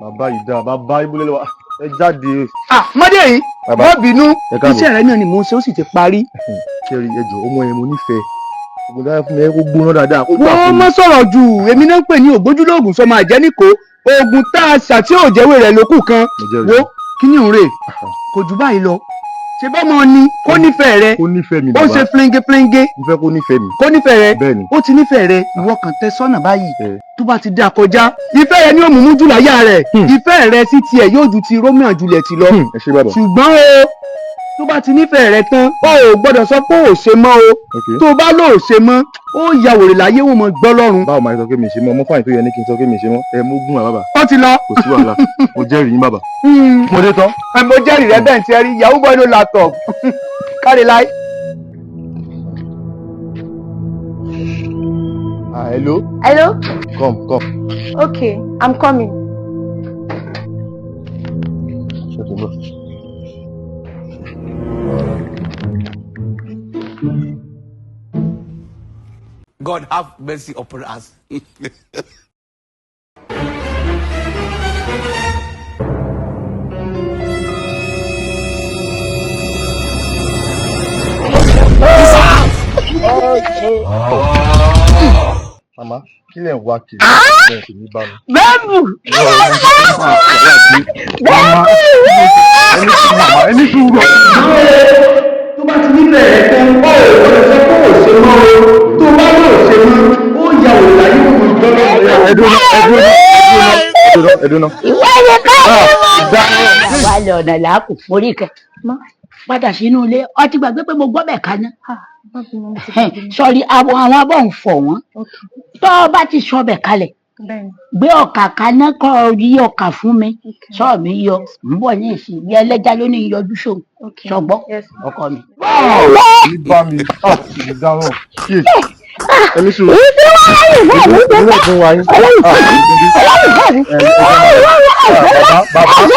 Bàbá yìí dáa, bàbá ibùdó lẹ́wà, ẹ jáde. Ah, mọ́dé yìí. Bàbá. Má bínú. Ẹ káàbọ̀. Iṣẹ́ rẹ náà ni mò ń ṣe, ó sì ti parí. Ṣẹ́rí, ẹjọ́ ọmọ yẹn mo nífẹ̀ẹ́. Oògùn dára fún mi, ẹ kó gbóná dáadáa, kó gbà Wọ́n fún mi. mọ́ sọ̀rọ̀ jù. Èmi náà ń pè ní ògbójúlóògùn sọmọ àjẹníkò, oògùn tá a ṣà tí ò jẹ́wé rẹ̀ lókù kan. Mo jẹ́rìí. Wo kíní òun rè, kò jù báyìí lọ. Ṣe bọ́mọ ni kó nífẹ̀ẹ́ rẹ. Kó nífẹ̀ẹ́ mi, Ó bàbá. ṣe fúlẹ́ńgé fúlẹ́ńgé. Mo fẹ́ kó nífẹ̀ẹ́ mi. Kó nífẹ̀ẹ́ rẹ. Bẹ́ẹ̀ ni. Ó ti nífẹ̀ẹ́ rẹ. Ìwọ kàn tẹ sọ́nà báyìí. Ẹ. Tó bá ti dá kọjá, ìfẹ́ rẹ ní òmùmú jù láyà rẹ̀. Ìfẹ́ rẹ sí tiẹ̀ yóò ju ti Romeo and Juliet lọ. Ẹ ṣé, bàbá. Ṣùgbọ́n o, tó bá ti nífẹ̀ẹ́ rẹ tán, o ò gbọ́dọ̀ sọ pé ò ṣe mọ́ o. Tó o bá lò ó ṣe mọ́, ó ya wèrè láyé, wọn mọ gbọ́ lọ́rùn. Báwo máa sọ pé mi ṣe mọ́? Ọmọ fáyìn tó yẹ ní kí n sọ pé mi ṣe mọ́. Ẹ mú gún wa, bàbá. Ó ti lọ. Kò sí wàhálà, mo jẹ́rìí yín, bàbá. Mo dé tán. Ẹ, mo jẹ́rìí rẹ bẹ́ẹ̀ tí ẹ rí yahoo boy no laptop káre láì. Ah, hello. Hello? Come, come. Okay, I'm coming. Ṣé o ti ń bọ̀? God have mercy upon us. Màmá, kí lẹ̀ ń wá kiri? Bẹ́ẹ̀ sì ní bá mi. Bẹ́ẹ̀bù. Màmá, ẹni sùúrù, màmá, ẹni sùúrù. Tó bá ti nífẹ̀ẹ́ rẹ tán, ó ò gbọ́dọ̀ sọ pé ò ṣe mọ́ o. Tó bá lò ó ṣe mọ́, ó ya wèrè láyé, wọn mọ gbọ́ lọ́rùn. Ẹ dúró ná, ẹ dúró ná, ẹ dúró ná, ẹ dúró ná. Ìwé ni ká. Ah, Wà lọ ọ̀nà làákù forí kẹ. Padà sínú ilé, ọtí gbàgbé pé mo gbọ́ bẹ̀ kaná. Ah, má bínú, mo ti gbàgbé. Sọrí àwọn abọ́ ń fọ̀ wọ́n. Okay, Tó o bá ti sọ bẹ̀ kalẹ̀, bẹ́ẹ̀ni. gbé ọkà kaná kọ́ ọ rí ọkà fún mi. Okay. Sọ mi yọ, ń bọ̀ ní ìsìn bí ẹlẹ́ja ló ní yọjú sóun. Okay. Sọgbọ́ Yes. ọkọ mi. Ní bá mi, ah, ní dáná. Ẹni sùúrù. Ìwé fún wa yín. Ah, bàbá, bàbá.